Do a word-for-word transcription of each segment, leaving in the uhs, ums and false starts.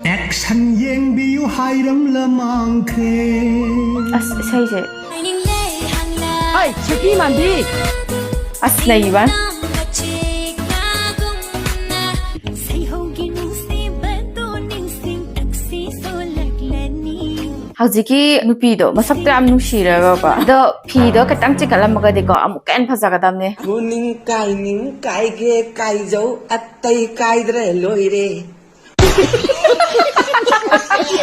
Action ꯌꯦꯡꯕꯤꯌꯨ ꯍꯥꯏꯔꯝꯂ ꯃꯥꯡꯈ꯭ꯔꯦ꯫ ꯑꯁ, ꯏꯁꯩꯁꯦ꯫ ꯍꯩ, ꯁꯛꯄꯤ ꯃꯥꯟꯕꯤ! ꯑꯁ, ꯂꯩꯕ꯫ ꯍꯧꯖꯤꯛꯀꯤ ꯅꯨꯄꯤꯗꯣ ꯃꯁꯛꯇꯣ ꯌꯥꯝ ꯅꯨꯡꯁꯤꯔꯒꯀꯣ, ꯑꯗꯣ ꯐꯤꯗꯣ ꯈꯤꯇꯪ ꯆꯤꯡꯈꯠꯂꯝꯃꯒꯗꯤꯀꯣ ꯑꯃꯨꯛꯀ ꯍꯦꯟꯅ ꯐꯖꯒꯗꯕꯅꯦ꯫ ꯃꯨꯅꯤꯡ ꯀꯥꯏꯅꯤꯡ ꯀꯥꯏꯒꯦ ꯀꯥꯏꯖꯧ ꯑꯇꯩ ꯀꯥꯏꯗ꯭ꯔꯦ ꯂꯣꯏꯔꯦ꯫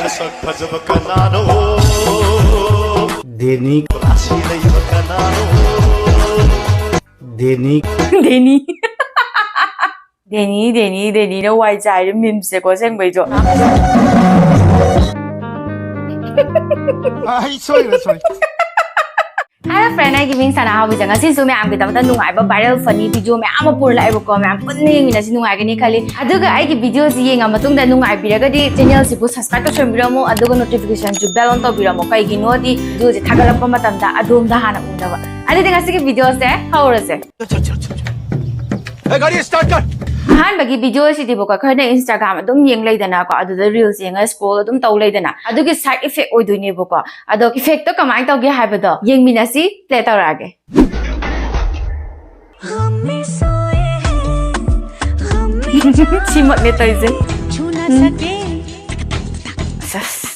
ꯃꯁꯛ ꯐꯖꯕ ꯀꯅꯥꯅꯣ? ꯗꯦꯅꯤ꯫ ꯔꯥꯁꯤ ꯂꯩꯕ ꯀꯅꯥꯅꯣ? ꯗꯦꯅꯤ꯫ ꯗꯦꯅꯤ꯫ ꯗꯦꯅꯤ, ꯗꯦꯅꯤ, ꯗꯦꯅꯤꯅ ꯋꯥꯏ ꯆꯥꯏꯔꯦ ꯃꯤꯝꯁꯦꯀꯣ ꯑꯁꯦꯡꯕꯩꯁꯨ꯫ ꯑꯩ ꯁꯣꯏꯔꯦ, ꯁꯣꯏꯔꯦ꯫ Hello friend, ꯑꯩꯒꯤ ꯃꯤꯡ ꯁꯅꯥꯍꯥꯎꯕꯤꯁꯦ꯫ ꯉꯁꯤꯁꯨ ꯃꯌꯥꯝꯒꯤꯗꯃꯛꯇ ꯅꯨꯡꯉꯥꯏꯕ viral funny video ꯃꯌꯥꯝ ꯑꯃ ꯄꯨꯔ ꯂꯥꯛꯑꯦꯕꯀꯣ꯫ ꯃꯌꯥꯝ ꯄꯨꯟꯅ ꯌꯦꯡꯃꯤꯟꯅꯁꯤ, ꯅꯨꯡꯉꯥꯏꯒꯅꯤ ꯈꯜꯂꯤ꯫ ꯑꯗꯨꯒ ꯑꯩꯒꯤ videoꯁꯤ ꯌꯦꯡꯉ ꯃꯇꯨꯡꯗ ꯅꯨꯡꯉꯥꯏꯕꯤꯔꯒꯗꯤ channelꯁꯤꯕꯨ subscribe ꯇꯧꯁꯟꯕꯤꯔꯝꯃꯣ, ꯑꯗꯨꯒ notificationꯁꯨ bell on ꯇꯧꯕꯤꯔꯝꯃꯣ꯫ ꯀꯩꯒꯤꯅꯣꯗꯤ videoꯁꯤ ꯊꯥꯒꯠꯂꯛꯄ ꯃꯇꯝꯗ ꯑꯗꯣꯝꯗ ꯍꯥꯟꯅ ꯎꯅꯕ꯫ ꯑꯗꯨꯗꯤ ꯉꯁꯤꯒꯤ videoꯁꯦ ꯍꯧꯔꯁꯦ꯫ ꯑꯦ, ꯒꯥꯔꯤ start ꯀꯔ꯫ ꯑꯍꯥꯟꯕꯒꯤ videoꯁꯤꯗꯤꯕꯀꯣ, ꯑꯩꯈꯣꯏꯅ Instagram ꯑꯗꯨꯝ ꯌꯦꯡ ꯂꯩꯗꯅꯀꯣ, ꯑꯗꯨꯗ reels ꯌꯦꯡꯉ scroll ꯑꯗꯨꯝ ꯇꯧ ꯂꯩꯗꯅ, ꯑꯗꯨꯒꯤ side effect ꯑꯣꯏꯗꯣꯏꯅꯦꯕꯀꯣ꯫ ꯑꯗꯣ effectꯇꯣ ꯀꯃꯥꯏꯅ ꯇꯧꯒꯦ ꯍꯥꯏꯕꯗꯣ ꯌꯦꯡꯃꯤꯟꯅꯁꯤ, play ꯇꯧꯔꯛꯑꯒꯦ꯫ ꯁꯤꯃꯛꯅꯦ ꯇꯧꯔꯤꯁꯦ꯫ ꯑꯁ, ꯑꯁ꯫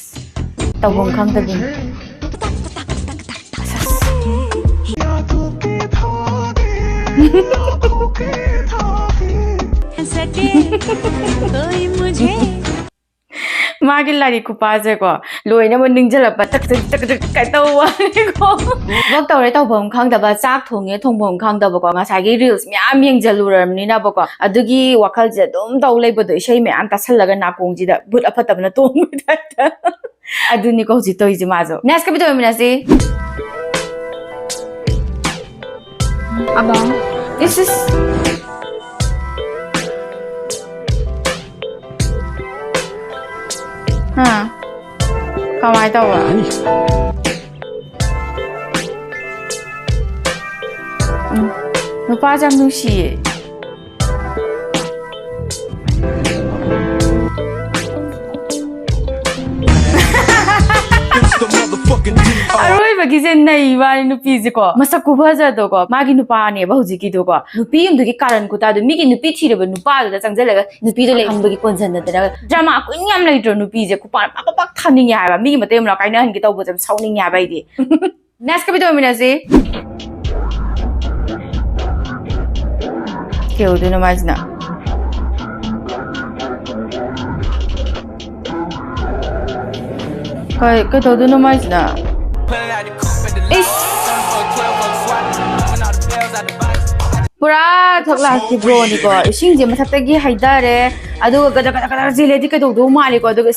ꯇꯧꯐꯝ ꯈꯪꯗꯕꯤꯅꯤ꯫ ꯑꯁ, ꯑꯁ꯫ ꯃꯥꯒꯤ ꯂꯥꯏꯔꯤꯛ ꯈꯨꯄꯥꯁꯦꯀꯣ, ꯂꯣꯏꯅꯃꯛ ꯅꯤꯡꯁꯤꯡꯂꯛꯄ ꯇꯛ ꯇꯛ ꯇꯛ ꯇꯛ ꯀꯥꯏ ꯇꯧꯕ ꯋꯥꯅꯤꯀꯣ꯫ ꯊꯕꯛ ꯇꯧꯔꯦ ꯇꯧꯐꯝ ꯈꯪꯗꯕ, ꯆꯥꯛ ꯊꯣꯡꯉꯦ ꯊꯣꯡꯐꯝ ꯈꯪꯗꯕꯀꯣ꯫ ꯉꯁꯥꯏꯒꯤ reels ꯃꯌꯥꯝ ꯌꯦꯡꯁꯤꯜꯂꯨꯔꯕꯅꯤꯅꯕꯀꯣ, ꯑꯗꯨꯒꯤ ꯋꯥꯈꯜꯁꯦ ꯑꯗꯨꯝ ꯇꯧ ꯂꯩꯕꯗꯣ, ꯏꯁꯩ ꯃꯌꯥꯝ ꯇꯥꯁꯜꯂꯒ ꯅꯥꯀꯣꯡꯁꯤꯗ ꯚꯨꯠ ꯑꯐꯠꯇꯕꯅ ꯇꯣꯡꯕꯒꯤ typeꯇ꯫ ꯑꯗꯨꯅꯤꯀꯣ ꯍꯧꯖꯤꯛ ꯇꯧꯔꯤꯁꯦ ꯃꯥꯁꯨ꯫ Next video ꯌꯦꯡꯃꯤꯟꯅꯁꯤ꯫ ꯑꯕ꯫ ꯏꯁ, ꯏꯁ꯫ ꯍꯥ? ꯀꯃꯥꯏ ꯇꯧꯕ? ꯎꯝ꯫ ꯅꯨꯄꯥꯁꯦ ꯌꯥꯝ ꯅꯨꯡꯁꯤꯌꯦ꯫ ꯒꯤꯁꯦ ꯅꯩꯕ ꯅꯨꯄꯤꯁꯦꯀꯣ, ꯃꯁꯛ ꯈꯨꯐꯖꯗꯣꯀꯣ, ꯃꯥꯒꯤ ꯅꯨꯄꯥꯅꯦꯕ ꯍꯧꯖꯤꯛꯀꯤꯗꯨꯀꯣ, ꯅꯨꯄꯤ ꯑꯃꯗꯨꯒꯤ ꯀꯥꯔꯟ ꯈꯨꯇꯥꯗꯣ, ꯃꯤꯒꯤ ꯅꯨꯄꯤ ꯊꯤꯔꯕ ꯅꯨꯄꯥꯗꯨꯗ ꯆꯪꯁꯤꯜꯂꯒ ꯅꯨꯄꯤꯗꯣ ꯂꯩꯍꯟꯕꯒꯤ ꯀꯣꯟꯖꯟꯅꯗꯅ ꯗ꯭ꯔꯃꯥ ꯀꯨꯏꯅ ꯌꯥꯝ ꯂꯩꯇ꯭ꯔꯣ? ꯅꯨꯄꯤꯁꯦ ꯈꯨꯄꯥꯛ ꯄꯥꯛ ꯄꯥꯛ ꯊꯥꯅꯤꯡꯉꯦ ꯍꯥꯏꯕ, ꯃꯤꯒꯤ ꯃꯇꯩ ꯑꯃ ꯀꯥꯏꯅꯍꯟꯒꯦ ꯇꯧꯕꯁꯦ ꯌꯥꯝ ꯁꯥꯎꯅꯤꯡꯉꯦ ꯍꯥꯏꯕ ꯑꯩꯗꯤ꯫ Next ꯀꯃꯤ ꯇꯧꯃꯤꯟꯅꯁꯤ꯫ ꯀꯩꯗꯧꯗꯣꯏꯅꯣ ꯃꯥꯏꯁꯤꯅ? ꯀꯩ ꯀꯩꯗꯧꯗꯣꯏꯅꯣ ꯃꯥꯏꯁꯤꯅ? ꯏꯁ! ꯄꯨꯔꯥ ꯊꯛ ꯂꯥꯛꯀꯤ ꯕ꯭ꯔꯣꯅꯤꯀꯣ꯫ ꯏꯁꯤꯡꯁꯦ ꯃꯊꯛꯇꯒꯤ ꯍꯩꯊꯔꯦ, ꯑꯗꯨꯒ ꯒꯗ ꯒꯗ ꯒꯗ ꯆꯦꯜꯂꯗꯤ ꯀꯩꯗꯧꯗꯧ ꯃꯥꯜꯂꯤꯀꯣ꯫ ꯑꯗꯨꯒ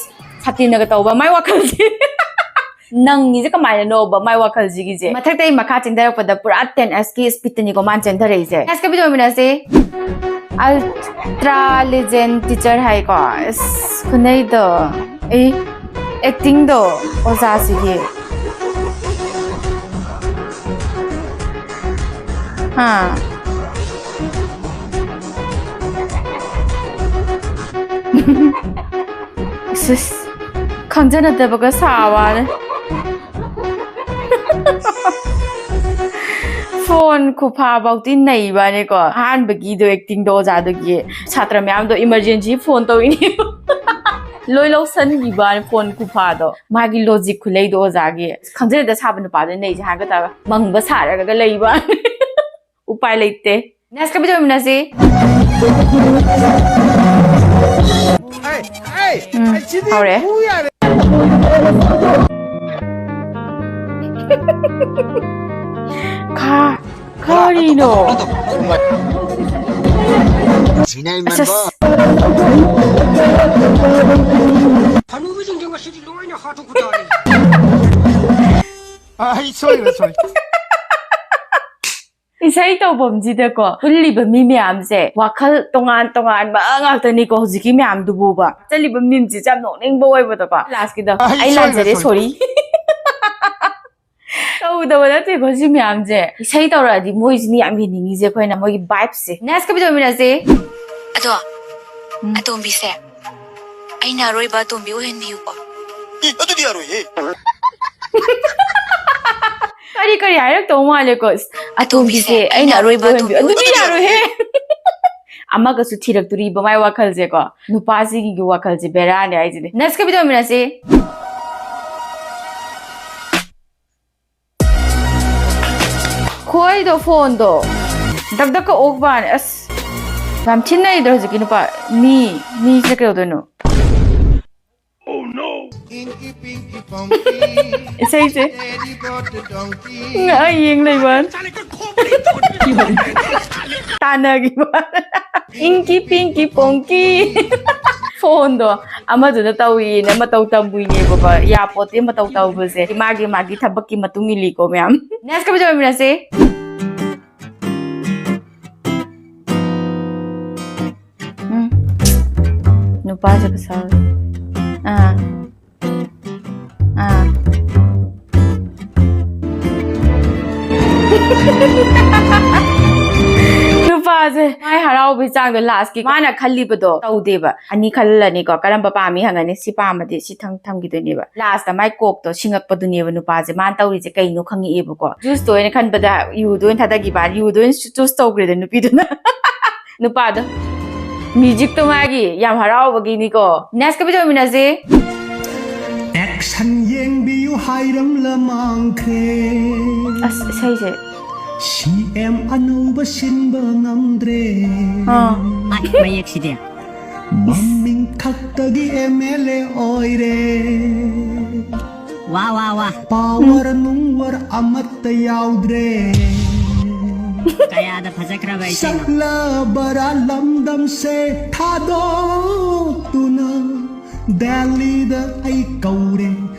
ꯁꯥꯇꯤꯟꯅꯒ ꯇꯧꯕ ꯃꯥꯏ ꯋꯥꯈꯜꯁꯦ꯫ ꯅꯪꯉꯤꯁꯦ ꯀꯃꯥꯏꯅꯅꯣꯕ ꯃꯥꯏ ꯋꯥꯈꯜꯁꯤꯒꯤꯁꯦ? ꯃꯊꯛꯇꯒꯤ ꯃꯈꯥ ꯆꯦꯟꯊꯔꯛꯄꯗ ꯄꯨꯔꯥ ꯇꯦꯟ ꯑꯦꯁꯀꯤ ꯁ꯭ꯄꯤꯠꯇꯅꯤꯀꯣ ꯃꯥꯅ ꯆꯦꯟꯊꯔꯛꯏꯁꯦ꯫ ꯑꯦꯁ ꯀꯕꯤ ꯇꯧꯃꯤꯟꯅꯁꯤ꯫ ꯑꯜꯇ꯭ꯔꯥ ꯂꯤꯖꯦꯟ ꯇꯤꯆꯔ ꯍꯥꯏꯀꯣ꯫ ꯑꯁ, ꯈꯨꯅꯩꯗꯣ꯫ ꯑꯦ, ꯑꯦꯛꯇꯤꯡꯗꯣ ꯑꯣꯖꯥꯁꯤꯒꯤ꯫ ꯍꯥ꯫ ꯁꯤꯁ, ꯈꯪꯖꯅꯗꯕꯒ ꯁꯥꯕꯅꯦ꯫ ꯐꯣꯟ ꯈꯨꯐꯥꯕꯧꯗꯤ ꯅꯩꯕꯅꯦꯀꯣ꯫ ꯑꯍꯥꯟꯕꯒꯤꯗꯣ ꯑꯦꯛꯇꯤꯡꯗꯣ ꯑꯣꯖꯥꯗꯨꯒꯤ ꯁꯥꯇ꯭ꯔ ꯃꯌꯥꯝꯗꯣ ꯏꯃꯔꯖꯦꯟꯁꯤ ꯐꯣꯟ ꯇꯧꯏꯅꯦ꯫ ꯂꯣꯏ ꯂꯧꯁꯟꯈꯤꯕꯅꯦ ꯐꯣꯟ ꯈꯨꯐꯥꯗꯣ꯫ ꯃꯥꯒꯤ ꯂꯣꯖꯤꯛ ꯈꯨꯂꯩꯗꯣ ꯑꯣꯖꯥꯒꯤ꯫ ꯈꯪꯖꯗ ꯁꯥꯕ ꯅꯨꯄꯥꯗꯨ ꯅꯩꯁꯦ ꯍꯥꯏꯒꯗꯕ꯫ ꯃꯪꯕ ꯁꯥꯔꯒ ꯂꯩꯕ꯫ ꯎꯄꯥꯏ ꯂꯩꯇꯦ꯫ Next ꯀꯕꯤ ꯇꯧꯃꯤꯟꯅꯁꯤ꯫ ꯎꯝ, ꯍꯧꯔꯦ꯫ ꯈꯥ-, ꯀꯔꯤꯅꯣ? ꯑꯁ, ꯑꯁ꯫ ꯍꯅꯨꯕꯁꯤꯡꯁꯦ ꯉꯁꯤꯗꯤ ꯂꯣꯏꯅ ꯍꯥꯠꯇꯣꯛꯄ ꯇꯥꯔꯦ꯫ ꯑꯩ ꯁꯣꯏꯔꯦ, ꯁꯣꯏꯔꯦ꯫ ꯏꯁꯩ ꯇꯧꯐꯝꯁꯤꯗꯀꯣ ꯄꯨꯜꯂꯤꯕ ꯃꯤ ꯃꯌꯥꯝꯁꯦ ꯋꯥꯈꯜ ꯇꯣꯉꯥꯟ ꯇꯣꯉꯥꯟꯕ ꯉꯥꯛꯇꯅꯤꯀꯣ꯫ ꯍꯧꯖꯤꯛꯀꯤ ꯃꯌꯥꯝꯗꯨꯕꯨꯕ ꯆꯠꯂꯤꯕ ꯃꯤꯝꯁꯤꯁꯨ ꯌꯥꯝ ꯅꯣꯛꯅꯤꯡꯕ ꯑꯣꯏꯕꯗꯣꯀꯣ꯫ ꯂꯥꯁꯀꯤꯗꯣ ꯑꯩ ꯑꯩ ꯁꯣꯏꯔꯦ, ꯂꯥꯟꯖꯔꯦ, ꯁꯣꯏꯔꯦ꯫ ꯁꯣꯔꯤ꯫ ꯇꯧꯗꯕ ꯅꯠꯇꯦꯀꯣ ꯁꯤ ꯃꯌꯥꯝꯁꯦ꯫ ꯏꯁꯩ ꯇꯧꯔꯛꯑꯗꯤ ꯃꯣꯏꯁꯤꯅꯤ ꯌꯥꯝ ꯌꯦꯡꯅꯤꯡꯉꯤꯁꯦ ꯑꯩꯈꯣꯏꯅ, ꯃꯣꯏꯒꯤ ꯚꯥꯏꯕꯁꯦ꯫ Next ꯀꯕꯤ ꯇꯧꯃꯤꯟꯅꯁꯦ꯫ ꯑꯗꯣ, ꯎꯝ꯫ ꯑꯇꯣꯝꯕꯤꯁꯦ ꯑꯩꯅ ꯑꯔꯣꯏꯕ ꯑꯇꯣꯝꯕꯤ ꯑꯣꯏꯍꯟꯕꯤꯌꯨꯀꯣ꯫ ꯑꯦ, ꯑꯗꯨꯗꯤ ꯌꯥꯔꯣꯏꯍꯦ꯫ ꯀꯔꯤ ꯀꯔꯤ ꯍꯥꯏꯔꯛꯇꯧ ꯃꯥꯜꯂꯦꯀꯣ꯫ ꯑꯁ, ꯑꯇꯣꯝꯕꯤꯁꯦ ꯑꯩꯅ ꯑꯔꯣꯏꯕ ꯑꯣꯏꯍꯟꯕꯤꯌꯨ꯫ ꯑꯗꯨꯗꯤ ꯌꯥꯔꯣꯏꯍꯦ꯫ ꯑꯃꯒꯁꯨ ꯊꯤꯔꯛꯇꯣꯔꯤꯕ ꯃꯥꯏ ꯋꯥꯈꯜꯁꯦꯀꯣ꯫ ꯅꯨꯄꯥꯁꯤꯒꯤ ꯋꯥꯈꯜꯁꯦ ꯕꯦꯔꯥꯅꯦ ꯍꯥꯏꯁꯤꯅꯦ꯫ Next ꯀꯃꯤ ꯇꯧꯃꯤꯟꯅꯁꯤ꯫ ꯈꯣꯏꯗꯣ ꯐꯣꯟꯗꯣ ꯗꯛ ꯗꯛꯀ ꯑꯣꯛꯄꯅꯦ꯫ ꯑꯁ, ꯌꯥꯝ ꯊꯤꯟꯅꯩꯗ꯭ꯔꯣ ꯍꯧꯖꯤꯛꯀꯤ ꯅꯨꯄꯥ꯫ ꯃꯤ, ꯃꯤꯁꯤꯅ ꯀꯩꯗꯧꯗꯣꯏꯅꯣ? ꯏꯁꯩꯁꯦ꯫ ꯉꯛꯑ ꯌꯦꯡ ꯂꯩꯕ꯫ ꯇꯥꯟꯅꯈꯤꯕ꯫ ꯏꯪꯀꯤ ꯄꯤꯡꯀꯤ ꯄꯣꯡꯀꯤ꯫ ꯐꯣꯟꯗꯣ ꯑꯃꯗꯨꯅ ꯇꯧꯏꯅ ꯃꯇꯧ ꯇꯝꯕꯨꯏꯅꯦꯕꯀꯣ꯫ ꯌꯥꯄꯣꯠꯇꯦ ꯃꯇꯧ ꯇꯧꯕꯁꯦ꯫ ꯃꯥꯒꯤ, ꯃꯥꯒꯤ ꯊꯕꯛꯀꯤ ꯃꯇꯨꯡ ꯏꯜꯂꯤꯀꯣ ꯃꯌꯥꯝ꯫ Next ꯀꯃꯤ ꯇꯧꯃꯤꯟꯅꯁꯦ꯫ ꯎꯝ꯫ ꯅꯨꯄꯥꯁꯦ ꯀꯁꯥꯎ꯫ ꯑꯥ꯫ ꯑꯥ꯫ ꯅꯨꯄꯥꯁꯦ ꯃꯥꯏ ꯍꯔꯥꯎꯕꯒꯤ ꯆꯥꯡꯗꯣ lastꯀꯤ ꯃꯥꯅ ꯈꯜꯂꯤꯕꯗꯣ ꯇꯧꯗꯦꯕ꯫ ꯑꯅꯤ ꯈꯜꯂꯅꯤꯀꯣ, ꯀꯔꯝꯕ ꯄꯥꯝꯃꯤ ꯍꯪꯉꯅꯤ, ꯁꯤ ꯄꯥꯝꯃꯗꯤ ꯁꯤ ꯊꯝ-, ꯊꯝꯈꯤꯗꯣꯏꯅꯦꯕ꯫ Lastꯇ ꯃꯥꯏ ꯀꯣꯛꯇꯣ ꯁꯤꯡꯉꯛꯄꯗꯨꯅꯦꯕ ꯅꯨꯄꯥꯁꯦ ꯃꯥꯅ ꯇꯧꯔꯤꯁꯦ ꯀꯩꯅꯣ ꯈꯪꯉꯛꯑꯦꯕꯀꯣ꯫ Juiceꯇ ꯑꯣꯏꯅ ꯈꯟꯕꯗ ꯌꯨꯗ ꯑꯣꯏꯅ ꯊꯥꯗꯈꯤꯕ, ꯌꯨꯗ ꯑꯣꯏꯅ choose ꯇꯧꯈ꯭ꯔꯦꯗ ꯅꯨꯄꯤꯗꯨꯅ꯫ ꯅꯨꯄꯥꯗꯣ꯫ Musicꯇꯣ ꯃꯥꯒꯤ ꯌꯥꯝ ꯍꯔꯥꯎꯕꯒꯤꯅꯤꯀꯣ꯫ Next ꯀꯃꯤ ꯇꯧꯃꯤꯟꯅꯁꯦ꯫ Action ꯌꯦꯡꯕꯤꯌꯨ ꯍꯥꯏꯔꯝꯂ ꯃꯥꯡꯈ꯭ꯔꯦ꯫ ꯑꯁ, ꯏꯁꯩꯁꯦ꯫ ꯁꯤ ꯑꯦꯝ ꯑꯅꯧꯕ ꯁꯤꯟꯕ ꯉꯝꯗ꯭ꯔꯦ꯫ ꯑꯥ꯫ ꯃꯌꯦꯛꯁꯤꯗꯤ꯫ ꯃꯃꯤꯡ ꯈꯛꯇꯒꯤ ꯑꯦꯝ ꯑꯦꯜ ꯑꯦ ꯑꯣꯏꯔꯦ꯫ ꯋꯥ, ꯋꯥ, ꯋꯥ꯫ Power ꯅꯨꯡꯋꯔ ꯑꯃꯠꯇ ꯌꯥꯎꯗ꯭ꯔꯦ꯫ ꯀꯌꯥꯗ ꯐꯖꯈ꯭ꯔꯕ ꯏꯁꯩꯅꯣ꯫ ꯆꯠꯂꯕꯔꯥ ꯂꯝꯗꯝꯁꯦ ꯊꯥꯗꯣꯛꯇꯨꯅ ꯗꯦꯜꯂꯤꯗ ꯑꯩ ꯀꯧꯔꯦ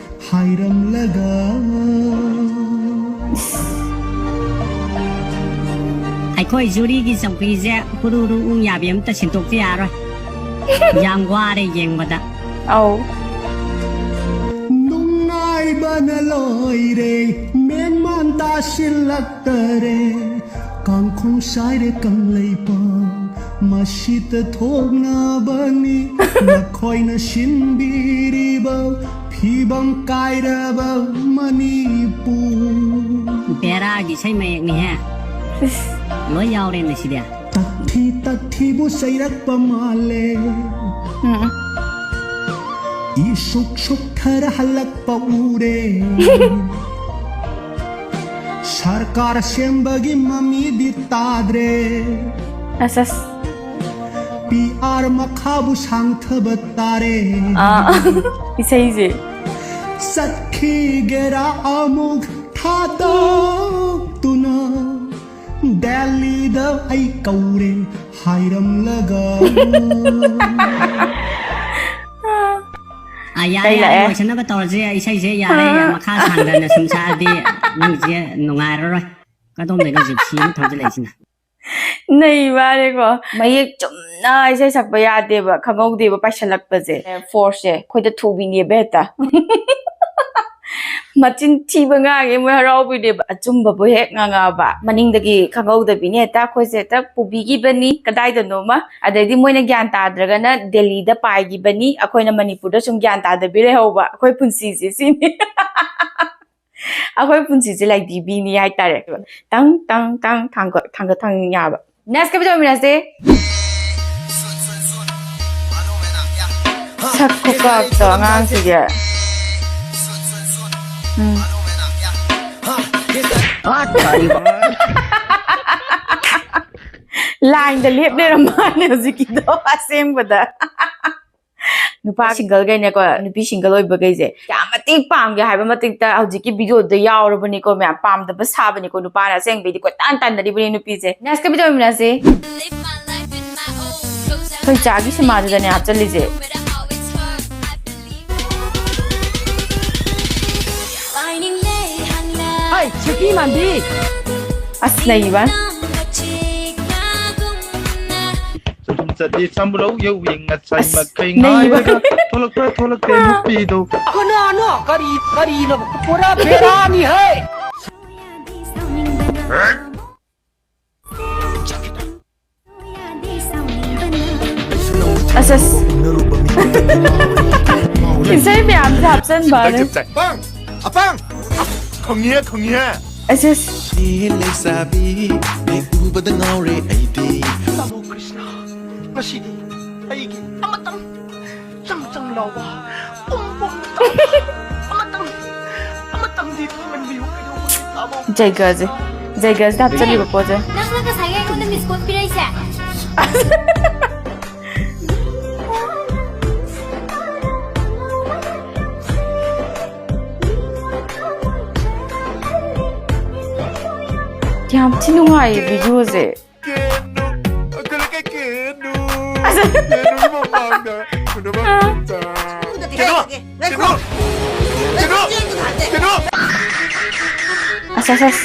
ꯍꯥꯏꯔꯝꯂꯒ꯫ ꯑꯩꯈꯣꯏ ꯖꯨꯔꯤꯒꯤ ꯆꯧꯀ꯭ꯔꯤꯁꯦ ꯍꯨꯔꯨ ꯍꯨꯔꯨ ꯎꯪ ꯌꯥꯕꯤ ꯑꯝꯇ ꯁꯤꯟꯗꯣꯛꯇ ꯌꯥꯔꯣꯏ꯫ ꯌꯥꯝ ꯋꯥꯔꯦ ꯌꯦꯡꯕꯗ꯫ ꯑꯧ꯫ ꯅꯨꯡꯉꯥꯏꯕꯅ ꯂꯣꯏꯔꯦ, ꯃꯦꯟꯃꯥꯟ ꯇꯥꯁꯤꯜꯂꯛꯇꯔꯦ꯫ ꯀꯥꯡꯈꯣꯡ ꯁꯥꯏꯔꯦ ꯀꯪꯂꯩꯄꯥꯛ, ꯃꯁꯤꯇ ꯊꯣꯛꯅꯕꯅꯤ ꯅꯈꯣꯏꯅ ꯁꯤꯟꯕꯤꯔꯤꯕ ꯐꯤꯕꯝ ꯀꯥꯏꯔꯕ ꯃꯅꯤꯄꯨꯔ꯫ ꯇꯦꯔꯥꯒꯤ ꯏꯁꯩ ꯃꯌꯦꯛꯅꯤꯍꯦ꯫ ꯂꯣꯏ ꯌꯥꯎꯔꯦꯅꯦ ꯁꯤꯗꯤ꯫ ꯇꯛꯊꯤ ꯇꯛꯊꯤꯕꯨ ꯆꯩꯔꯛꯄ ꯃꯥꯜꯂꯦ꯫ ꯎꯝ꯫ ꯏꯁꯨꯛ ꯁꯨꯛꯊꯔ ꯍꯜꯂꯛꯄ ꯎꯔꯦ꯫ ꯁꯔꯀꯥꯔ ꯁꯦꯝꯕꯒꯤ ꯃꯃꯤꯗꯤ ꯇꯥꯗ꯭ꯔꯦ꯫ ꯑꯁ, ꯑꯁ꯫ ꯄꯤ ꯑꯥꯔ ꯃꯈꯥꯕꯨ ꯁꯥꯡꯊꯕ ꯇꯥꯔꯦ꯫ ꯑꯥ, ꯏꯁꯩꯁꯦ꯫ ꯆꯠꯈꯤꯒꯦꯔꯥ ꯑꯃꯨꯛ ꯊꯥꯗꯣꯛꯇꯨꯅ ꯗꯦꯜꯂꯤꯗ ꯑꯩ ꯀꯧꯔꯦ ꯍꯥꯏꯔꯝꯂꯒ꯫ ꯑꯥ, ꯌꯥꯔꯦ, ꯀꯩ ꯌꯥꯔꯦ, ꯂꯥꯛꯑꯦ? ꯂꯣꯏꯁꯤꯟꯅꯕ ꯇꯧꯔꯁꯦ꯫ ꯏꯁꯩꯁꯦ ꯌꯥꯔꯦ, ꯑꯥ꯫ ꯃꯈꯥ ꯁꯥꯡꯗꯅ ꯁꯨꯝ ꯁꯛꯑꯗꯤ ꯅꯪꯁꯦ ꯅꯨꯡꯉꯥꯏꯔꯔꯣꯏ꯫ ꯀꯗꯣꯝꯗꯩꯅꯣ ꯖꯤꯞꯁꯤ ꯑꯃ ꯊꯧꯖꯤꯜꯂꯛꯏꯁꯤꯅ? ꯅꯩ ꯃꯥꯅꯦꯀꯣ꯫ ꯃꯌꯦꯛ ꯆꯨꯝꯅ ꯏꯁꯩ ꯁꯛꯄ ꯌꯥꯗꯦꯕ, ꯈꯪꯍꯧꯗꯦꯕ ꯄꯥꯏꯁꯜꯂꯛꯄꯁꯦ꯫ ꯐꯣꯔꯁꯁꯦ ꯑꯩꯈꯣꯏꯗ ꯊꯨꯕꯤꯅꯦꯕ ꯍꯦꯛꯇ꯫ ꯃꯆꯤꯟ ꯊꯤꯕ ꯉꯥꯡꯉꯦ ꯃꯣꯏ ꯍꯔꯥꯎꯕꯤꯅꯦꯕ꯫ ꯑꯆꯨꯝꯕꯕꯨ ꯍꯦꯛ ꯉꯥꯡꯉꯛꯑꯕ ꯃꯅꯤꯡꯗꯒꯤ ꯈꯪꯍꯧꯗꯕꯤꯅꯦ ꯍꯦꯛꯇ ꯑꯩꯈꯣꯏꯁꯦ ꯍꯦꯛꯇ ꯄꯨꯕꯤꯈꯤꯕꯅꯤ ꯀꯗꯥꯏꯗꯅꯣꯃ꯫ ꯑꯗꯩꯗꯤ ꯃꯣꯏꯅ ꯒ꯭ꯌꯥꯟ ꯇꯥꯗ꯭ꯔꯒꯅ ꯗꯦꯜꯂꯤꯗ ꯄꯥꯏꯈꯤꯕꯅꯤ, ꯑꯩꯈꯣꯏꯅ ꯃꯅꯤꯄꯨꯔꯗ ꯁꯨꯝ ꯒ꯭ꯌꯥꯟ ꯇꯥꯗꯕꯤ ꯂꯩꯍꯧꯕ꯫ ꯑꯩꯈꯣꯏ ꯄꯨꯟꯁꯤꯁꯦ ꯁꯤꯅꯤ꯫ ꯑꯩꯈꯣꯏ ꯄꯨꯟꯁꯤꯁꯦ ꯂꯥꯏꯙꯤꯕꯤꯅꯤ ꯍꯥꯏꯇꯥꯔꯦ꯫ ꯇꯪ, ꯇꯪ, ꯇꯪ, ꯊꯥꯡꯒꯠ, ꯊꯥꯡꯒꯠ, ꯊꯥꯡꯒꯠ ꯌꯥꯕ꯫ Next ꯀ ꯇꯧꯃꯤꯟꯅꯁꯦ꯫ ꯁꯛ ꯈꯨꯀꯥꯛꯇꯣ ꯑꯉꯥꯡꯁꯤꯒꯤ꯫ ꯎꯝ꯫ ꯂꯥꯏꯟꯗ ꯂꯦꯞ ꯂꯩꯔꯝꯕ ꯋꯥꯅꯦ ꯍꯧꯖꯤꯛꯀꯤꯗꯣ ꯑꯁꯦꯡꯕꯗ꯫ ꯅꯨꯄꯥ ꯁꯤꯡꯒꯜꯈꯩꯅꯦꯀꯣ, ꯅꯨꯄꯤ ꯁꯤꯡꯒꯜ ꯑꯣꯏꯕꯈꯩꯁꯦ ꯌꯥꯝ ꯃꯇꯤꯛ ꯄꯥꯝꯒꯦ ꯍꯥꯏꯕ ꯃꯇꯤꯛꯇ ꯍꯧꯖꯤꯛꯀꯤ ꯚꯤꯗꯤꯑꯣꯗ ꯌꯥꯎꯔꯕꯅꯤꯀꯣ ꯃꯌꯥꯝ꯫ ꯄꯥꯝꯗꯕ ꯁꯥꯕꯅꯤꯀꯣ, ꯅꯨꯄꯥꯅ ꯑꯁꯦꯡꯕꯩꯗꯤ ꯀꯣꯏꯇꯥꯟ ꯇꯥꯟꯅꯔꯤꯕꯅꯤ ꯅꯨꯄꯤꯁꯦ꯫ Next ꯀ ꯇꯧꯃꯤꯟꯅꯁꯦ꯫ ꯑꯩꯈꯣꯏ ꯆꯥꯒꯤ ꯁꯤꯃꯥꯗꯨꯗꯅꯦ ꯍꯥꯞꯆꯜꯂꯤꯁꯦ꯫ ꯍꯥꯏ, ꯁꯤꯀꯤ ꯃꯥꯟꯕꯤ꯫ ꯑꯁ, ꯅꯩꯕ꯫ ꯆꯠꯂꯤ ꯆꯠꯂꯤ ꯆꯥꯝꯕ꯭ꯔꯧ ꯌꯧꯋꯤ ꯉꯁꯥꯏ ꯑꯁ, ꯃꯈꯩ ꯅꯩꯕ꯫ ꯉꯥꯏꯔꯒ ꯊꯣꯛꯂꯛꯄ꯭ꯔꯥ ꯊꯣꯛꯂꯛꯇꯦ ꯑꯥ꯫ ꯅꯨꯄꯤꯗꯣ꯫ ꯑꯈꯣꯏꯅ ꯑꯅꯣ ꯀꯔꯤ ꯀꯔꯤꯅꯣ ꯄꯨꯔꯥ ꯕꯦꯔꯥꯅꯤ ꯍꯦ꯫ ꯑꯁ, ꯑꯁ꯫ ꯏꯁꯩ ꯃꯌꯥꯝꯁꯦ ꯍꯥꯞꯆꯟꯕ ꯋꯥꯅꯦ꯫ ꯑꯄꯥꯡ! ꯑꯄꯥꯡ! ꯈꯪꯉꯤꯍꯦ, ꯈꯪꯉꯤꯍꯦ꯫ ꯑꯁ ꯑꯁ꯫ ꯂꯩꯁꯥꯕꯤ ꯍꯦꯛ ꯎꯕꯗ ꯉꯥꯎꯔꯦ ꯑꯩꯗꯤ꯫ ꯇꯥꯃꯣ ꯀ꯭ꯔꯤꯁꯅ, ꯉꯁꯤꯗꯤ ꯑꯩꯒꯤ ꯑꯃꯇꯪ ꯆꯪ ꯆꯪ ꯂꯥꯎꯕ ꯄꯨꯝ ꯄꯨꯝ ꯇꯥꯕ ꯑꯃꯇꯪ, ꯑꯃꯇꯪꯗꯤ ꯊꯨꯡꯍꯟꯕꯤꯌꯨ꯫ ꯀꯩꯗꯧꯕꯒꯤ ꯇꯥꯃꯣ? ꯖꯩꯒꯁꯦ꯫ ꯖꯩꯒꯁꯤꯗ ꯍꯥꯞꯆꯜꯂꯤꯕ ꯄꯣꯠꯁꯦ꯫ ꯅꯪꯅ ꯉꯁꯥꯏ ꯑꯩꯉꯣꯟꯗ ꯃꯤꯁ ꯀꯣꯜ ꯄꯤꯔꯛꯏꯁꯦ? ꯌꯥꯝ ꯊꯤ ꯅꯨꯡꯉꯥꯏꯌꯦ ꯚꯤꯗꯤꯑꯣꯁꯦ꯫ ꯀꯦꯅꯨ, ꯑꯪꯀꯜ ꯀꯩ ꯀꯦꯅꯨ, ꯀꯦꯅꯨꯒꯤ ꯃꯃꯥꯡꯗ ꯎꯅꯕ ꯑꯝꯇ꯫ ꯀꯦꯅꯨ, ꯀꯦꯅꯨ, ꯀꯦꯅꯨ, ꯀꯦꯅꯨ꯫ ꯑꯁ ꯑꯁ ꯑꯁ꯫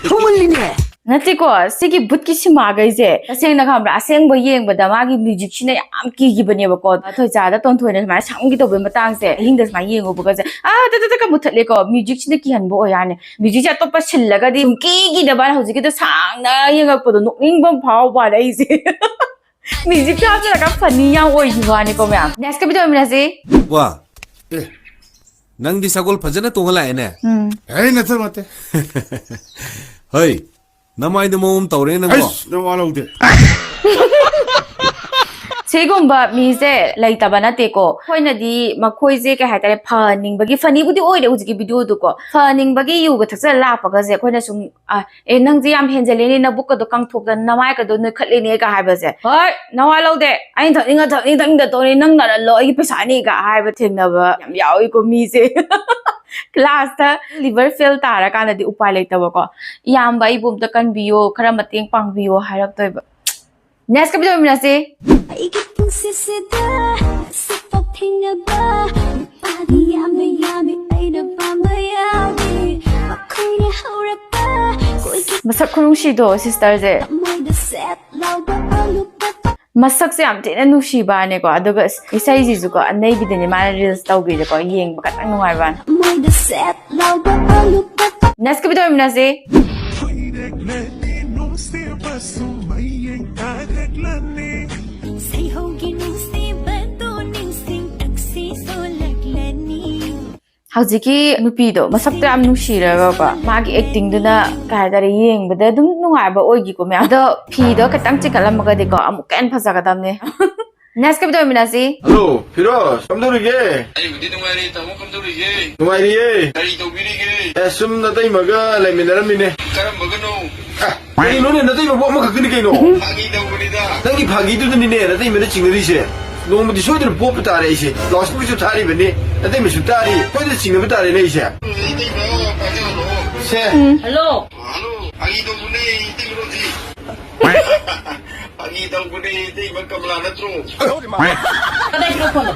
ꯊꯨꯃꯜꯂꯤꯅꯦ꯫ ꯅꯠꯇꯦꯀꯣ, ꯁꯤꯒꯤ ꯕꯨꯠꯀꯤ ꯁꯤꯃꯥꯈꯩꯁꯦ ꯇꯁꯦꯡꯅ ꯈꯪꯕ꯭ꯔꯥ, ꯑꯁꯦꯡꯕ ꯌꯦꯡꯕꯗ ꯃꯥꯒꯤ ꯃ꯭ꯌꯨꯖꯤꯛꯁꯤꯅ ꯌꯥꯝ ꯀꯤꯈꯤꯕꯅꯦꯕꯀꯣ꯫ ꯊꯣꯏꯆꯥꯗ ꯇꯣꯟꯊꯣꯏꯅ ꯁꯨꯃꯥꯏꯅ ꯁꯝꯈꯤꯗꯧꯕꯒꯤ ꯃꯇꯥꯡꯁꯦ ꯑꯍꯤꯡꯗ ꯁꯨꯃꯥꯏꯅ ꯌꯦꯡꯉꯨꯕꯒꯁꯦ ꯑꯥ ꯇ ꯇ ꯇ ꯀ ꯃꯨꯠꯊꯠꯂꯦꯀꯣ꯫ ꯃ꯭ꯌꯨꯖꯤꯛꯁꯤꯅ ꯀꯤꯍꯟꯕ ꯑꯣꯏ ꯌꯥꯅꯤ꯫ ꯃ꯭ꯌꯨꯖꯤꯛꯁꯦ ꯑꯇꯣꯞꯄ ꯁꯤꯜꯂꯒꯗꯤ ꯁꯨꯝ ꯀꯤꯈꯤꯗꯕ ꯍꯧꯖꯤꯛꯀꯤꯗꯣ ꯁꯥꯡꯅ ꯌꯦꯡꯉꯛꯄꯗꯣ ꯅꯣꯛꯅꯤꯡꯕ ꯑꯃ ꯐꯥꯎꯕ ꯋꯥꯅꯦ ꯑꯩꯁꯦ꯫ ꯃ꯭ꯌꯨꯖꯤꯛ ꯍꯥꯞꯆꯤꯜꯂꯒ ꯐꯅꯤ ꯌꯥꯝ ꯑꯣꯏꯈꯤꯕ ꯋꯥꯅꯤꯀꯣ ꯃꯌꯥꯝ꯫ ꯅꯦꯛꯁꯀ ꯚꯤꯗꯤꯑꯣ ꯌꯦꯡꯃꯤꯟꯅꯁꯤ꯫ ꯋꯥ, ꯑꯦ, ꯅꯪꯗꯤ ꯁꯒꯣꯜ ꯐꯖꯅ ꯇꯣꯡꯉ ꯂꯥꯛꯑꯦꯅꯦ꯫ ꯎꯝ꯫ ꯑꯩ ꯅꯠꯇ ꯅꯠꯇꯦ꯫ ꯍꯣꯏ, ꯅꯃꯥꯏꯗꯣ ꯃꯑꯣꯡ ꯇꯧꯔꯦ ꯅꯪꯕꯣ꯫ ꯑꯩꯁ ꯅꯋꯥ ꯂꯧꯗꯦ꯫ ꯁꯤꯒꯨꯝꯕ ꯃꯤꯁꯦ ꯂꯩꯇꯕ ꯅꯠꯇꯦꯀꯣ꯫ ꯑꯩꯈꯣꯏꯅꯗꯤ ꯃꯈꯣꯏꯁꯦ ꯀꯩ ꯍꯥꯏꯇꯥꯔꯦ, ꯐꯍꯟꯅꯤꯡꯕꯒꯤ, ꯐꯅꯤꯕꯨꯗꯤ ꯑꯣꯏꯔꯦ ꯍꯧꯖꯤꯛꯀꯤ ꯚꯤꯗꯤꯑꯣꯗꯨꯀꯣ, ꯐꯍꯟꯅꯤꯡꯕꯒꯤ ꯌꯨꯒ ꯊꯛꯆꯜꯂ ꯂꯥꯛꯄꯒꯁꯦ ꯑꯩꯈꯣꯏꯅ ꯁꯨꯝ "ꯑ, ꯑꯦ, ꯅꯪꯁꯦ ꯌꯥꯝ ꯍꯦꯟꯖꯜꯂꯦꯅꯦ, ꯅꯕꯨꯛꯀꯗꯣ ꯀꯪꯊꯣꯛꯇꯅ ꯅꯃꯥꯏꯒꯗꯣ ꯅꯣꯏꯈꯠꯂꯦꯅꯦ" ꯀ ꯍꯥꯏꯕꯁꯦ, "ꯍꯣꯏ, ꯅꯋꯥ ꯂꯧꯗꯦ, ꯑꯩꯅ ꯊꯛꯅꯤꯡꯉ ꯊꯛꯅꯤꯡ ꯊꯛꯅꯤꯡꯗ ꯇꯧꯅꯤ, ꯅꯪ ꯅꯔꯜꯂꯣ, ꯑꯩꯒꯤ ꯄꯩꯁꯥꯅꯤ" ꯀ ꯍꯥꯏꯕ ꯊꯦꯡꯅꯕ ꯌꯥꯝ ꯌꯥꯎꯏꯀꯣ ꯃꯤꯁꯦ꯫ ꯀ꯭ꯂꯥꯁꯇ ꯂꯤꯚꯔ ꯐꯦꯜ ꯇꯥꯔꯀꯥꯟꯗꯗꯤ ꯎꯄꯥꯏ ꯂꯩꯇꯕꯀꯣ꯫ "ꯏꯌꯥꯝꯕ, ꯑꯩꯕꯨ ꯑꯝꯇ ꯀꯟꯕꯤꯌꯣ, ꯈꯔ ꯃꯇꯦꯡ ꯄꯥꯡꯕꯤꯌꯣ" ꯍꯥꯏꯔꯛꯇꯣꯏꯕ꯫ ꯅꯦꯛꯁꯀ ꯚꯤꯗꯤꯑꯣ ꯌꯦꯡꯃꯤꯟꯅꯁꯤ꯫ ꯑꯩꯒꯤ ꯄꯨꯟꯁꯤꯁꯤꯗ ꯁꯤꯠꯄ ꯊꯦꯡꯅꯕ ꯅꯨꯄꯥꯗꯤ ꯌꯥꯝꯅ ꯌꯥꯝꯃꯤ ꯑꯩꯅ ꯄꯥꯝꯕ ꯌꯥꯎꯏ꯫ ꯃꯈꯣꯏꯅ ꯍꯧꯔꯛꯄ ꯀꯣꯏꯒꯤ ꯃꯁꯛ ꯈꯨꯅꯨꯡꯁꯤꯗꯣ ꯁꯤꯁꯇꯔꯁꯦ꯫ ꯊꯃꯣꯏꯗ ꯁꯦꯠ ꯂꯥꯎꯕ ꯑꯂꯨꯄꯥ ꯃꯁꯛꯁꯦ ꯌꯥꯝ ꯊꯤꯅ ꯅꯨꯡꯁꯤꯕꯅꯦꯀꯣ꯫ ꯑꯗꯨꯒ ꯏꯁꯩꯁꯤꯁꯨꯀꯣ ꯑꯅꯩꯕꯤꯗꯅꯦ ꯃꯥꯅ ꯔꯤꯜꯁ ꯇꯧꯈ꯭ꯔꯤꯁꯦꯀꯣ꯫ ꯌꯦꯡꯕ ꯈꯇꯪ ꯅꯨꯡꯉꯥꯏꯕꯅꯤ꯫ ꯊꯃꯣꯏꯗ ꯁꯦꯠ ꯂꯥꯎꯕ ꯑꯂꯨꯄꯥ ꯅꯦꯛꯁꯀ ꯚꯤꯗꯤꯑꯣ ꯌꯦꯡꯃꯤꯟꯅꯁꯤ꯫ ꯁꯩꯍꯧꯒꯤ ꯅꯨꯡꯁꯤꯕꯗꯣ ꯅꯤꯡꯁꯤꯡ ꯇꯛꯁꯤ ꯁꯣꯜꯂꯛꯂꯅꯤ꯫ ꯍꯧꯖꯤꯛꯀꯤ ꯅꯨꯄꯤꯗꯣ ꯃꯁꯛꯇꯣ ꯌꯥꯝ ꯅꯨꯡꯁꯤꯔꯒꯀꯣ, ꯃꯥꯒꯤ acting ꯗꯨꯅ ꯀꯩ ꯍꯥꯏꯇꯥꯔꯦ, ꯌꯦꯡꯕꯗ ꯑꯗꯨꯝ ꯅꯨꯡꯉꯥꯏꯕ ꯑꯣꯏꯈꯤꯀꯣ ꯃꯌꯥꯝ꯫ ꯑꯗꯣ ꯐꯤꯗꯣ ꯈꯤꯇꯪ ꯆꯤꯡꯈꯠꯂꯝꯃꯒꯗꯤꯀꯣ ꯑꯃꯨꯛꯀ ꯍꯦꯟꯅ ꯐꯖꯒꯗꯕꯅꯦ꯫ Next ꯀꯩꯗꯧꯔꯝꯃꯤꯟꯅꯁꯤ? ꯍꯜꯂꯣ, ꯐꯤꯔꯣꯖ, ꯀꯝꯗꯧꯔꯤꯒꯦ? ꯑꯩꯕꯨꯗꯤ ꯅꯨꯡꯉꯥꯏꯔꯤ, ꯇꯥꯃꯣ ꯀꯝꯗꯧꯔꯤꯒꯦ? ꯅꯨꯡꯉꯥꯏꯔꯤꯌꯦ꯫ ꯀꯔꯤ ꯇꯧꯕꯤꯔꯤꯒꯦ? ꯑꯦ, ꯁꯨꯝ ꯅꯇꯩꯃꯒ ꯂꯩꯃꯤꯟꯅꯔꯝꯃꯤꯅꯦ꯫ ꯀꯔꯝꯕꯒꯅꯣ? ꯑ, ꯀꯔꯤꯅꯣꯅꯦ, ꯅꯇꯩꯃꯕꯨ ꯑꯃꯈꯛꯇꯅꯤ ꯀꯩꯅꯣ꯫ ꯐꯥꯒꯤ ꯇꯧꯕꯅꯤꯗ꯫ ꯅꯪꯒꯤ ꯐꯥꯒꯤꯗꯨꯗꯅꯤꯅꯦ ꯅꯇꯩꯃꯅ ꯆꯤꯡꯅꯔꯤꯁꯦ꯫ ꯅꯣꯡꯃꯗꯤ ꯁꯣꯏꯗꯅ ꯄꯣꯞꯄ ꯇꯥꯔꯦ ꯑꯩꯁꯦ꯫ Loud speaker ꯁꯨ ꯊꯥꯔꯤꯕꯅꯤ, ꯅꯇꯩꯃꯁꯨ ꯇꯥꯔꯤ, ꯁꯣꯏꯗꯅ ꯆꯤꯡꯅꯕ ꯇꯥꯔꯦꯅꯦ ꯑꯩꯁꯦ꯫ ꯏꯇꯩꯃ, ꯄꯥꯏꯖꯔꯛꯑꯣ꯫ ꯁꯦ꯫ ꯎꯝ꯫ ꯍꯜꯂꯣ꯫ ꯍꯜꯂꯣ, ꯐꯥꯒꯤ ꯇꯧꯕꯅꯦ, ꯏꯇꯩꯃ ꯔꯣꯖꯤ꯫ ꯐꯥꯒꯤ ꯇꯧꯕꯅꯦ, ꯏꯇꯩꯃ ꯀꯃꯂꯥ ꯅꯠꯇ꯭ꯔꯣ? ꯀꯗꯥꯏ ꯄꯤꯔꯛꯄꯅꯣ?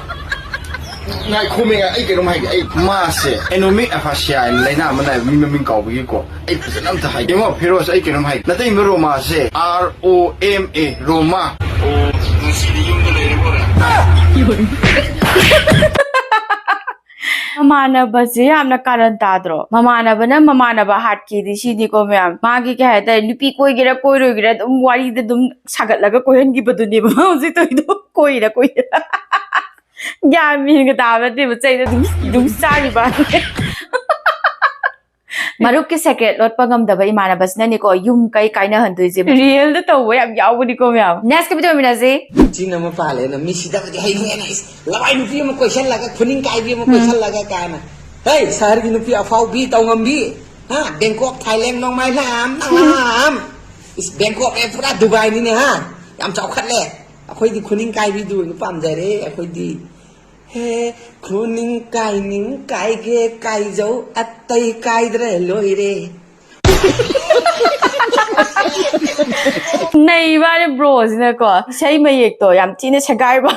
ꯉꯥꯏꯈꯣꯃꯦ, ꯑꯩ ꯀꯩꯅꯣꯝ ꯍꯥꯏꯒꯦ꯫ ꯑꯩ ꯃꯥꯁꯦ anemic aphasia ꯍꯥꯏꯅ ꯂꯥꯏꯅꯥ ꯑꯃ ꯅꯥꯏꯕ, ꯃꯤ ꯃꯃꯤꯡ ꯀꯥꯎꯕꯒꯤꯀꯣ꯫ ꯑꯩ ꯐꯖꯅ ꯑꯝꯇ ꯍꯥꯏꯒꯦ꯫ ꯌꯦꯡꯉꯣ, ꯐꯤꯔꯣꯖ, ꯑꯩ ꯀꯩꯅꯣꯝ ꯍꯥꯏꯒꯦ꯫ ꯅꯇꯩꯃ ꯔꯣꯃꯥꯁꯦ, R O M A, ꯔꯣꯃꯥ꯫ ꯑꯣ, ꯉꯁꯤꯗꯤ ꯌꯨꯝꯗ ꯂꯩꯔꯕꯣꯔꯦ? ꯃꯃꯥꯟꯅꯕꯁꯦ ꯌꯥꯝꯅ ꯀꯥꯔꯟ ꯇꯥꯗ꯭ꯔꯣ? ꯃꯃꯥꯟꯅꯕꯅ ꯃꯃꯥꯟꯅꯕ ꯍꯥꯠꯀꯦꯗꯤ ꯁꯤꯅꯤꯀꯣ ꯃꯌꯥꯝ꯫ ꯃꯥꯒꯤ ꯀꯩ ꯍꯥꯏꯇꯥꯔꯦ, ꯅꯨꯄꯤ ꯀꯣꯏꯒꯦꯔꯥ ꯀꯣꯏꯔꯣꯏꯒꯦꯔꯥ ꯑꯗꯨꯝ ꯋꯥꯔꯤꯗ ꯑꯗꯨꯝ ꯁꯥꯒꯠꯂꯒ ꯀꯣꯏꯍꯟꯈꯤꯕꯗꯨꯅꯦꯕ ꯃꯥ ꯍꯧꯖꯤꯛ ꯇꯧꯔꯤꯗꯣ꯫ ꯀꯣꯏꯔ ꯀꯣꯏꯔ꯫ ꯒ꯭ꯌꯥꯟ ꯃꯦꯟꯒ ꯇꯥꯕ ꯅꯠꯇꯦꯕ, ꯆꯩꯗꯣ ꯑꯗꯨꯝ, ꯑꯗꯨꯝ ꯆꯥꯔꯤꯕ꯫ ꯃꯔꯨꯞꯀꯤ secret ꯂꯣꯠꯄ ꯉꯝꯗꯕ ꯏꯃꯥꯟꯅꯕꯁꯤꯅꯅꯦꯀꯣ, ꯌꯨꯝ ꯀꯩ ꯀꯥꯏꯅꯍꯟꯗꯣꯏꯁꯦ꯫ Real ꯗ ꯇꯧꯕ ꯌꯥꯝ ꯌꯥꯎꯕꯅꯤꯀꯣ ꯃꯌꯥꯝ꯫ Next ꯀ video ꯃꯤꯟꯅꯁꯤ꯫ ꯆꯤꯟ ꯑꯃ ꯄꯥꯜꯂꯦꯅ ꯃꯤ ꯁꯤꯗꯕꯗꯤ ꯍꯩꯅꯤꯡꯉꯦꯅ, ꯏꯁ, ꯂꯋꯥꯏ ꯅꯨꯄꯤ ꯑꯃ ꯀꯣꯏꯁꯜꯂꯒ, ꯈꯨꯅꯤꯡ ꯀꯥꯏꯕꯤ ꯑꯃ ꯎꯝ꯫ ꯀꯣꯏꯁꯜꯂꯒ ꯀꯥꯏꯅ꯫ ꯍꯦ, ꯁꯍꯔꯒꯤ ꯅꯨꯄꯤ ꯑꯐꯥꯎꯕꯤ, ꯇꯧꯉꯝꯕꯤ, ꯍꯥ, ꯕꯦꯡꯀꯣꯛ, ꯊꯥꯏꯂꯦꯟ, ꯅꯣꯡꯃꯥꯏ ꯂꯥꯝ, ꯂꯥꯝ꯫ ꯏꯁ, ꯕꯦꯡꯀꯣꯛ ꯑꯦ ꯄꯨꯔꯥ ꯗꯨꯕꯥꯏꯅꯤꯅꯦ, ꯍꯥ, ꯌꯥꯝ ꯆꯥꯎꯈꯠꯂꯦ꯫ ꯑꯩꯈꯣꯏꯗꯤ ꯈꯨꯅꯤꯡ ꯀꯥꯏꯕꯤꯗꯨ ꯑꯣꯏꯅ ꯄꯥꯝꯖꯔꯦ, ꯑꯩꯈꯣꯏꯗꯤ꯫ ꯍꯦ, ꯈꯨꯅꯤꯡ ꯀꯥꯏꯅꯤꯡ ꯀꯥꯏꯒꯦ ꯀꯥꯏꯖꯧ, ꯑꯇꯩ ꯀꯥꯏꯗ꯭ꯔꯦ ꯂꯣꯏꯔꯦ꯫ ꯅꯩꯕꯅꯦ bro ꯁꯤꯅꯀꯣ, ꯏꯁꯩ ꯃꯌꯦꯛꯇꯣ ꯌꯥꯝ ꯊꯤꯅ ꯁꯦꯒꯥꯏꯕ꯫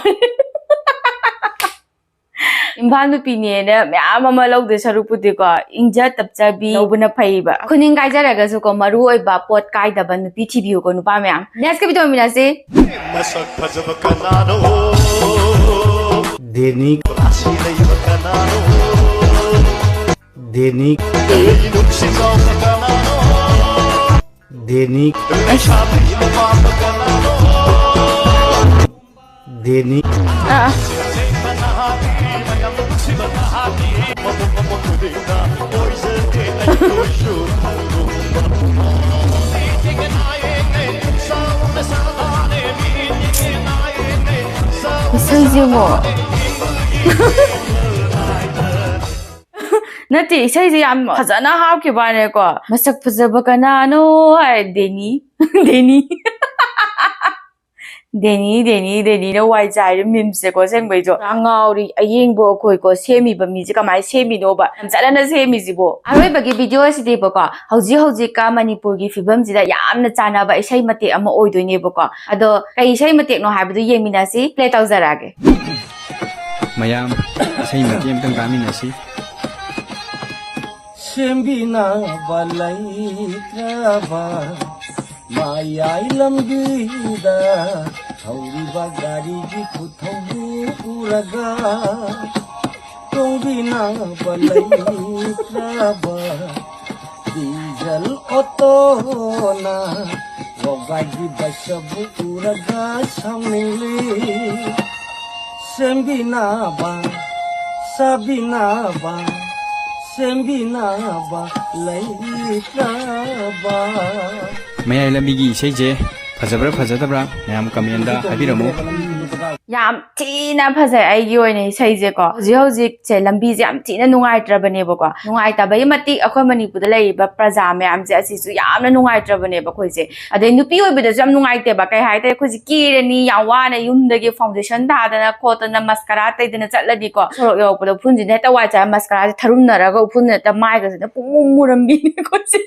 ꯏꯝꯐꯥꯜ ꯅꯨꯄꯤꯅꯦꯅ ꯃꯌꯥꯝ ꯑꯃ ꯂꯧꯗꯣꯏ ꯁꯔꯨꯛꯄꯨꯗꯤꯀꯣ, ꯏꯪꯖ ꯇꯞꯆꯕꯤ ꯂꯧꯕꯅ ꯐꯩꯕ꯫ ꯈꯨꯅꯤꯡ ꯀꯥꯏꯖꯔꯒꯁꯨꯀꯣ, ꯃꯔꯨ ꯑꯣꯏꯕ ꯄꯣꯠ ꯀꯥꯏꯗꯕ ꯅꯨꯄꯤ ꯊꯤꯕꯤꯌꯨꯀꯣ, ꯅꯨꯄꯥ ꯃꯌꯥꯝ꯫ Next ꯀ video ꯃꯤꯟꯅꯁꯤ꯫ ꯃꯁꯛ ꯐꯖꯕ ꯀꯅꯥꯅꯣ? ꯗꯦꯅꯤ꯫ ꯔꯥꯁꯤ ꯂꯩꯕ ꯀꯅꯥꯅꯣ? ꯗꯦꯅꯤ꯫ ꯅꯨꯡꯁꯤ ꯆꯥꯎꯕ ꯀꯅꯥꯅꯣ? ꯗꯦꯅꯤ꯫ ꯂꯩꯁꯥꯕꯤ ꯅꯨꯄꯥ ꯀꯅꯥꯅꯣ? ꯗꯦꯅꯤ꯫ ꯑꯥ꯫ ꯅꯍꯥꯒꯤ ꯃꯌꯥꯝ ꯅꯨꯡꯁꯤꯕ ꯅꯍꯥꯒꯤ ꯃꯕꯨꯛ ꯏꯁꯩꯁꯤꯕꯨ ꯅꯠꯇꯦ, ꯏꯁꯩꯁꯦ ꯌꯥꯝ ꯐꯖꯅ ꯍꯥꯞꯈꯤꯕ ꯋꯥꯅꯦꯀꯣ꯫ ꯃꯁꯛ ꯐꯖꯕ ꯀꯅꯥꯅꯣ ꯍꯥꯏ, ꯗꯦꯅꯤ꯫ ꯗꯦꯅꯤ꯫ ꯗꯦꯅꯤ, ꯗꯦꯅꯤ, ꯗꯦꯅꯤꯅ ꯋꯥꯏ ꯆꯥꯏꯔꯦ ꯃꯤꯝꯁꯦꯀꯣ꯫ ꯑꯁꯦꯡꯕꯩꯁꯨ ꯄꯨꯔꯥ ꯉꯥꯎꯔꯤ꯫ ꯑꯌꯦꯡꯕ ꯑꯩꯈꯣꯏꯀꯣ, ꯁꯦꯝꯃꯤꯕ ꯃꯤꯁꯦ ꯀꯃꯥꯏꯅ ꯁꯦꯝꯃꯤꯅꯣꯕ? ꯌꯥꯝ ꯆꯠꯅꯅ ꯁꯦꯝꯃꯤꯁꯤꯕꯣ꯫ ꯑꯔꯣꯏꯕꯒꯤ ꯚꯤꯗꯤꯑꯣ ꯑꯁꯤꯗꯤꯕꯀꯣ, ꯍꯧꯖꯤꯛ ꯍꯧꯖꯤꯛꯀ ꯃꯅꯤꯄꯨꯔꯒꯤ ꯐꯤꯕꯝꯁꯤꯗ ꯌꯥꯝꯅ ꯆꯥꯟꯅꯕ ꯏꯁꯩ ꯃꯇꯦꯛ ꯑꯃ ꯑꯣꯏꯗꯣꯏꯅꯦꯕꯀꯣ꯫ ꯑꯗꯣ ꯀꯩ ꯏꯁꯩ ꯃꯇꯦꯛꯅꯣ ꯍꯥꯏꯕꯗꯨ ꯌꯦꯡꯃꯤꯟꯅꯁꯤ꯫ ꯄ꯭ꯂꯦ ꯇꯧꯖꯔꯛꯑꯒꯦ꯫ ꯃꯌꯥꯝ ꯏꯁꯩ ꯃꯇꯦꯛ ꯑꯃꯇꯪ ꯇꯥꯃꯤꯟꯅꯁꯤ꯫ ꯁꯦꯝꯕꯤꯅꯕ ꯂꯩꯇ꯭ꯔꯕ ꯃꯌꯥꯏ ꯂꯝꯕꯤꯗ ꯊꯧꯔꯤꯕ ꯒꯥꯔꯤꯒꯤ ꯈꯨꯊꯧꯗꯨ ꯎꯔꯒ ꯇꯣꯡꯕꯤꯅꯕ ꯂꯩꯇ꯭ꯔꯕ ꯗꯤꯖꯜ ꯑꯣꯇꯣꯅ ꯋꯥꯒꯥꯏꯒꯤ ꯕꯁꯕꯨ ꯎꯔꯒ ꯁꯥꯎꯅꯤꯡꯂꯤ꯫ ꯁꯦꯝꯕꯤꯅꯕ ꯁꯥꯕꯤꯅꯕ ꯁꯦꯝꯕꯤꯅꯕ ꯂꯩꯇ꯭ꯔꯕ꯫ ꯃꯌꯥꯏ ꯂꯝꯕꯤꯒꯤ ꯏꯁꯩꯁꯦ ꯐꯖꯕ꯭ꯔꯥ ꯐꯖꯗꯕ꯭ꯔꯥ ꯃꯌꯥꯝ ꯀꯃꯦꯟꯗ ꯍꯥꯏꯕꯤꯔꯝꯃꯨ꯫ ꯌꯥꯝ ꯊꯤꯅ ꯐꯖꯩ꯫ ꯑꯩꯒꯤ ꯑꯣꯏꯅ ꯏꯁꯩꯁꯦꯀꯣ, ꯍꯧꯖꯤꯛ ꯍꯧꯖꯤꯛꯁꯦ ꯂꯝꯕꯤꯁꯦ ꯌꯥꯝ ꯊꯤꯅ ꯅꯨꯡꯉꯥꯏꯇ꯭ꯔꯕꯅꯦꯕꯀꯣ꯫ ꯅꯨꯡꯉꯥꯏꯇꯕꯒꯤ ꯃꯇꯤꯛ ꯑꯩꯈꯣꯏ ꯃꯅꯤꯄꯨꯔꯗ ꯂꯩꯔꯤꯕ ꯄ꯭ꯔꯖꯥ ꯃꯌꯥꯝꯁꯦ ꯑꯁꯤꯁꯨ ꯌꯥꯝꯅ ꯅꯨꯡꯉꯥꯏꯇ꯭ꯔꯕꯅꯦꯕ ꯑꯩꯈꯣꯏꯁꯦ꯫ ꯑꯗꯩ ꯅꯨꯄꯤ ꯑꯣꯏꯕꯗꯁꯨ ꯌꯥꯝ ꯅꯨꯡꯉꯥꯏꯇꯦꯕ꯫ ꯀꯩ ꯍꯥꯏꯇꯥꯔꯦ, ꯑꯩꯈꯣꯏꯁꯦ ꯀꯦꯔꯅꯤ, ꯌꯥꯝ ꯋꯥꯅ ꯌꯨꯝꯗꯒꯤ ꯐꯥꯎꯟꯗꯦꯁꯟ ꯊꯥꯗꯅ ꯈꯣꯠꯇꯅ ꯃꯁꯀꯔꯥ ꯇꯩꯗꯅ ꯆꯠꯂꯗꯤꯀꯣ, ꯁꯣꯔꯣꯛ ꯌꯧꯔꯛꯄꯗ ꯎꯐꯨꯟꯁꯤꯅ ꯍꯦꯛꯇ ꯋꯥꯏ ꯆꯥꯏꯔ, ꯃꯁꯀꯔꯥꯁꯦ ꯊꯔꯨꯝꯅꯔꯒ ꯎꯐꯨꯟꯁꯤꯅ ꯍꯦꯛꯇ ꯃꯥꯏꯒꯁꯤꯅ ꯄꯨꯡꯃꯨ ꯃꯨꯔꯝꯕꯤꯅꯦ ꯑꯩꯈꯣꯏꯁꯦ꯫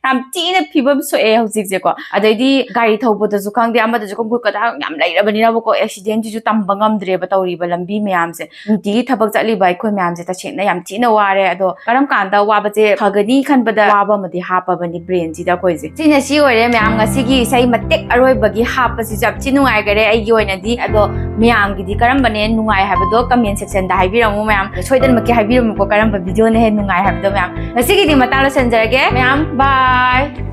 ꯌꯥꯝ ꯊꯤꯅ ꯐꯤꯕꯝ ꯁꯣꯛꯑꯦ ꯍꯧꯖꯤꯛꯁꯦꯀꯣ꯫ ꯑꯗꯩꯗꯤ ꯒꯥꯔꯤ ꯊꯧꯕꯗꯁꯨ ꯈꯪꯗꯦ, ꯑꯃꯗꯁꯨ ꯈꯪꯗꯦ, ꯀꯗꯥ ꯌꯥꯝ ꯂꯩꯔꯕꯅꯤꯅꯀꯣ, ꯑꯦꯛꯁꯤꯗꯦꯟꯁꯤꯁꯨ ꯇꯝꯕ ꯉꯝꯗ꯭ꯔꯦꯕ ꯇꯧꯔꯤꯕ ꯂꯝꯕꯤ ꯃꯌꯥꯝꯁꯦ꯫ ꯅꯨꯡꯇꯤꯒꯤ ꯊꯕꯛ ꯆꯠꯂꯤꯕ ꯑꯩꯈꯣꯏ ꯃꯌꯥꯝꯁꯦ ꯇꯁꯦꯡꯅ ꯌꯥꯝ ꯊꯤꯅ ꯋꯥꯔꯦ꯫ ꯑꯗꯣ ꯀꯔꯝ ꯀꯥꯟꯗ ꯋꯥꯕꯁꯦ ꯐꯒꯅꯤ ꯈꯟꯕꯗ ꯋꯥꯕ ꯑꯃꯗꯤ ꯍꯥꯞꯄꯕꯅꯤ ꯕ꯭ꯔꯦꯟꯁꯤꯗ ꯑꯩꯈꯣꯏꯁꯦ꯫ ꯁꯤꯅ ꯁꯤ ꯑꯣꯏꯔꯦ ꯃꯌꯥꯝ, ꯉꯁꯤꯒꯤ ꯏꯁꯩ ꯃꯇꯦꯛ ꯑꯔꯣꯏꯕꯒꯤ ꯍꯥꯞꯄꯁꯤꯁꯨ ꯌꯥꯝ ꯊꯤ ꯅꯨꯡꯉꯥꯏꯈꯔꯦ ꯑꯩꯒꯤ ꯑꯣꯏꯅꯗꯤ꯫ ꯑꯗꯣ ꯃꯌꯥꯝꯒꯤꯗꯤ ꯀꯔꯝꯕꯅ ꯍꯦꯟꯅ ꯅꯨꯡꯉꯥꯏ ꯍꯥꯏꯕꯗꯣ ꯀꯃꯦꯟ ꯁꯦꯛꯁꯟꯗ ꯍꯥꯏꯕꯤꯔꯝꯃꯨ ꯃꯌꯥꯝ꯫ ꯁꯣꯏꯗꯅꯃꯛꯀꯤ ꯍꯥꯏꯕꯤꯔꯝꯃꯨꯀꯣ ꯀꯔꯝꯕ ꯚꯤꯗꯤꯑꯣꯅ ꯍꯦꯟꯅ ꯅꯨꯡꯉꯥꯏ ꯍꯥꯏꯕꯗꯣ ꯃꯌꯥꯝ꯫ ꯉꯁꯤꯒꯤꯗꯤ ꯃꯇꯥꯡ ꯂꯣꯏꯁꯟꯖꯔꯒꯦ ꯃꯌꯥꯝ, ꯕꯥꯏ꯫